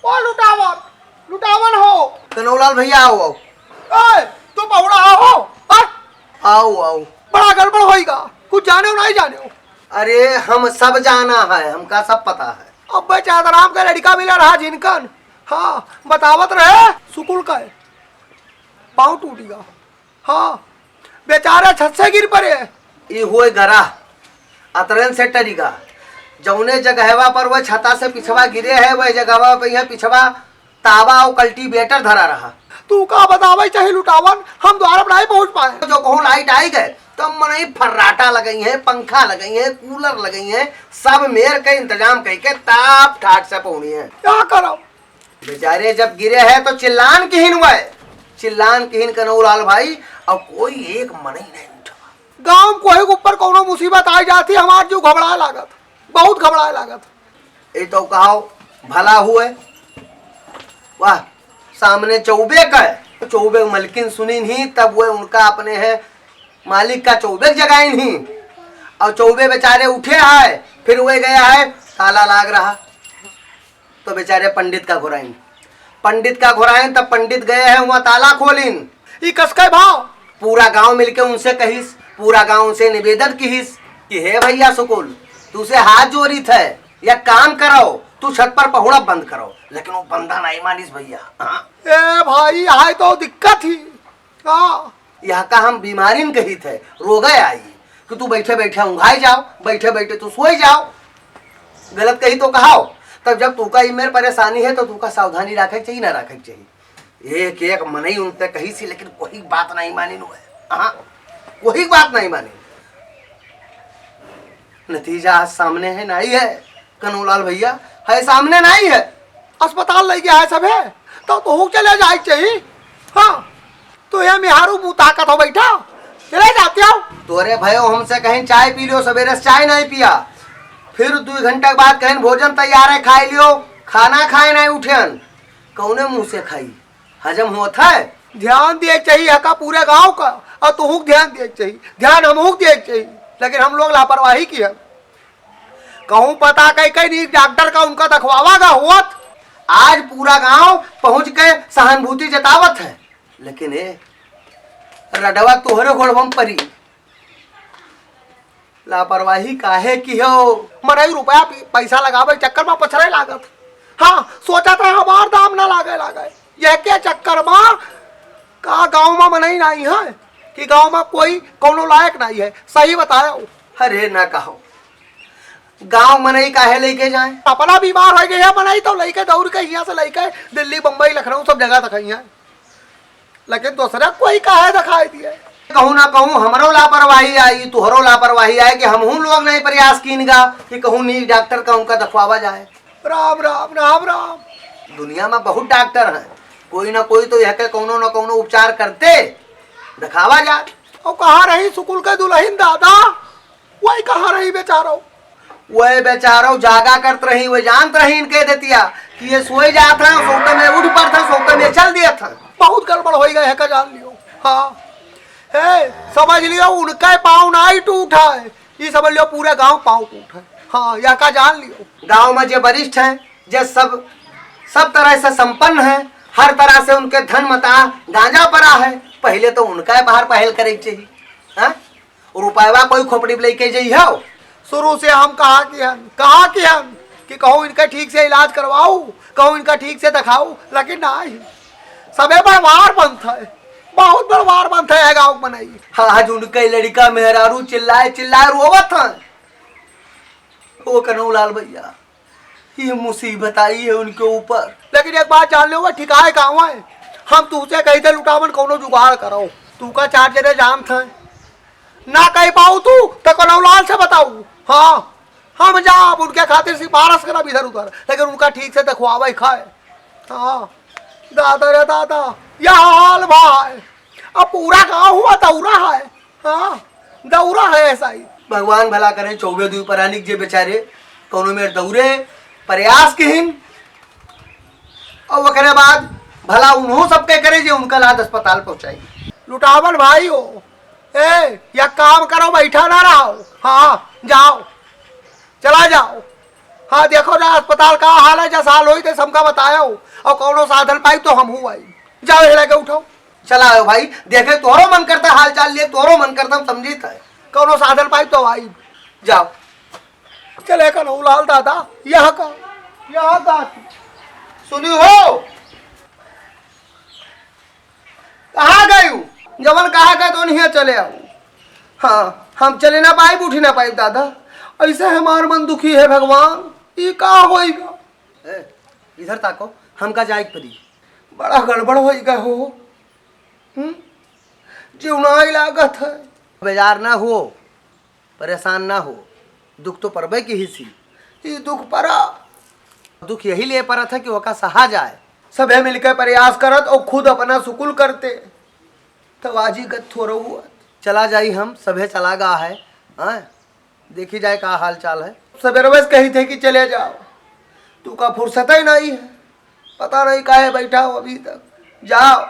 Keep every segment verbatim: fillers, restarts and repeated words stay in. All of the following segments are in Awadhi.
ओ लुटावन, लुटावन हो। कनौलाल भैया, आओ, आओ। ए, तू बहुड़ा हो? हाँ? आओ, आओ। बड़ा गड़बड़ होइगा, कुछ जाने हो, नहीं जाने हो? अरे, हम सब जाना है, हमका सब पता है। अब्बे चादराम का लड़का मिला रहा जिनकन, हाँ, बतावत रहे, सुकुल का है, पाँव टूटिगा। हाँ, बेचारे छत से गिर पड़े। ई होए गरा, अतरन से टरिगा। जौने जगहवा पर वह छता से पिछवा गिरे है, वह जगहवा पे यहाँ पिछवा तावा और कल्टीवेटर धरा रहा। तू का बतावे चाहे लुटावन, हम द्वार पर नहीं पहुँच पाए। जो कहूँ लाइट आई गए, तो मनई फर्राटा लगई है, पंखा लगई है, कूलर लगई है, सब मेर के इंतजाम कई के ताप ठाट से पहुँची है। क्या करब? बेचारे जब गिरे हैं तो चिल्लान किहिन हुआ है, चिल्लान किहिन कनौलाल भाई, और कोई एक मनई नहीं उठा। गांव में कोई के ऊपर कौनो मुसीबत आ जाती, हमार जीव घबराए लागत, बहुत घबराए लागत। ये तो कहो भला हुए, वाह, सामने चौबे का है, चौबे मलकिन सुनी नहीं, तब वो उनका अपने है मालिक का चौबे जगाइन ही, और चौबे बेचारे उठे आए, फिर वो गया है, ताला लाग रहा। तो बेचारे पंडित का घुराइन, पंडित का घुराइन, तब पंडित गए हैं, वहाँ ताला खोलिन। ई कसके भाव? पूरा गांव मिलके उनसे कहिस, पूरा गांव उनसे निवेदन किहिस कि हे भैया सुकुल, तुसे हाथ जोरित है, या काम करो, तू छत पर पहुड़ा बंद करो। लेकिन वो बंदा नहीं मानिस भैया। हाँ। ए भाई, आए तो दिक्कत ही। हाँ। यहाँ का हम बीमारी न कही थे, रोगे आई कि तू बैठे बैठे ऊँघाई जाओ, बैठे बैठे तू सोई जाओ। गलत कही तो कहाओ। तब जब तू का ई मेर परेशानी है तो तू का सावधानी रखे के चाहिए, ना रखे के चाहिए। एक एक मनई उनते कही सी, लेकिन कोई बात नहीं मानी नु है। हाँ, कोई बात नहीं मानी। नतीजा आज सामने है, नहीं है। कनूलाल भैया, है सामने नहीं है। अस्पताल लइ गया है सभे, तो तोहू चले जाए के चाही। हाँ, तो ये मेहारू मुँह ताकत हो बैठा, चले जाते हो। तोरे भयो हमसे कहीं चाय पी लियो, सवेरे से चाय नहीं पिया। फिर दो घंटा के बाद कहीं भोजन तैयार है, खाए लियो, खाना खाए नहीं उठेन। कौने मुँह से खाई? हजम होत है? ध्यान दिए के चाही, हका पूरे गाँव का, और तोहू के ध्यान दिए के चाही, ध्यान हमहू के दिए के चाही, लेकिन हम लोग लापरवाही किहेन। कहूँ पता कई कई नीक डॉक्टर का उनका दखवावा गा होत। आज पूरा गाँव पहुँच के सहानुभूति जतावत है, लेकिन ए रडवा तोहरे गोड़वा में परी। लापरवाही काहे किहो? मनई रुपया पी-, पैसा लगावे के चक्कर में पछड़े लागत। हाँ, सोचत रहे हमार दाम ना लागे लागे। यह के चक्कर में का गाँव में मनई नहीं है कि गाँव में कोई कौनो लायक नहीं है? सही बतायो। अरे ना कहो, गाँव मनई काहे लेके जाए? अपना बीमार हो गया मनई तो लेके दौड़ के यहाँ से लेके दिल्ली, बम्बई, लखनऊ सब जगह तक है। लेकिन दूसरा कोई काहे दिखाई दिए? कहूँ ना कहूँ हमरो लापरवाही आई, तुहरो लापरवाही आई कि हमहू लोग नहीं प्रयास कीन गा कि कहूँ नीक डॉक्टर का उनका दखवावा जाए। राम, राम, राम, राम। दुनिया में बहुत डॉक्टर हैं, कोई ना कोई तो यह के कौनो ना कौनो उपचार करते दिखावा जाए। और कहाँ रही सुकुल के दुल्हन दादा? वही कहाँ रही बेचारो? वही बेचारो जागा करत रही, वही जानत रही इनके देतिया कि ये सोए जात हैं, सोते में उठ पड़त हैं, सोते में चल दियत हैं। बहुत गड़बड़ होई गए है का जान लियो। हाँ, हे, समझ लियो, उनका पाँव ना ही टूटा है, ये समझ लियो पूरा गाँव पाँव टूटा है। हाँ, यह का जान लियो। गाँव में जे वरिष्ठ हैं, जे सब, सब तरह से संपन्न हैं, हर तरह से उनके धन मता गांजा पड़ा है, पहले तो उनका बाहर पहल करे के चाहिए। हाँ? रुपयवा कोई खोपड़ी में लेके जइहो। शुरू से हम कहा कि हन, कहा कि हन कि कहूँ इनका ठीक से इलाज करवाऊ, कहूँ इनका ठीक से दिखाऊ, लेकिन नहीं, सबे बड़वार बनत है, बहुत बड़वार बनत है गाँव में नहीं। हाँ, आज उनके लड़का मेहरारू चिल्लाए चिल्लाए रोवत हैं। ओ कनऊ लाल भैया, ये मुसीबत आई है उनके ऊपर। लेकिन एक बात जान लो, वो ठिकाए कहाँ है? हम तुझसे कही थे लुटावन कौनो जुगाड़ करो, तू का चार जने जानत है, ना कह पाऊ तू तो कनौलाल से बताऊ। हाँ, हम जाब उनके खातिर सिफारिश करब इधर उधर, लेकिन उनका ठीक से देखवावे खाए। हाँ, दादा रे दादा, यह हाल भाई, अब पूरा गाँव हुआ दौरा है। हाँ, दौरा है ऐसा ही। भगवान भला करे, चौबे दुई परानिक जे बेचारे कौनो मेर दौरे प्रयास किहिन, और ओकरे बाद भला उन्हों सबके करे जे उनका लाद अस्पताल पहुँचाई। लुटावन भाई हो, ए, या काम करो, बैठा ना रहो। हाँ, जाओ, चला जाओ। हाँ, देखो ना अस्पताल का हाल है, जस हाल होई तस हमका बतायो, और कौनो साधन पाई तो हमहू आई। जाओ, हेड़ा के उठाओ। चला आओ भाई, देखे तोहरो मन करता हाल चाल लिए, तोहरो मन करता हम समझी था, कौनो साधन पाई तो आई। जाओ। चले कन्हौलाल दादा, यहाँ का, यहाँ का। सुनी हो, कहाँ गयू? जवन कहा गए तो नहीं चले आओ। हाँ, हम चले ना पाइब, उठी ना पाइब दादा, ऐसे हमार मन दुखी है भगवान, ई का होइगा? ए, इधर ताको, हमका जाए के पड़ी। बड़ा गड़बड़ होइगा हो। हम्म? जीवनाई लागत है। बेजार ना हो, परेशान ना हो, दुख तो परबे की ही सी। ई दुख परा। दुख यही लिए परत है कि ओका सहा जाए। सभे मिलके प्रयास करत और खुद अपना सुकुल करते, तब आज ही गत थोरो हुआ। चला जाई हम, सभे चला गा है। हाँ, देखी जाए का हाल चाल है। सवेरवे से कही थे कि चले जाओ, तू का फुर्सत ही नहीं है, पता नहीं काहे बैठा हो अभी तक। जाओ।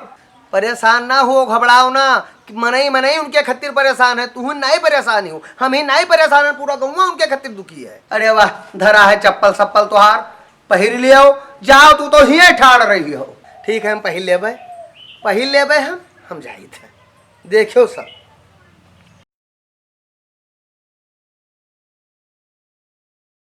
परेशान ना हो, घबराओ ना, कि मनई मनई उनके खातिर परेशान है, तू ही नहीं परेशान हो, हम ही नहीं परेशान है, पूरा गौवा उनके खातिर दुखी है। अरे वाह, धरा है चप्पल सप्पल तोहार, पहिर लियो, जाओ, तू तो हिये ठाड़ रही हो। ठीक है, हम पहिर लेबे, पहिर लेबे हम, हम जाइत है। देखियो सब,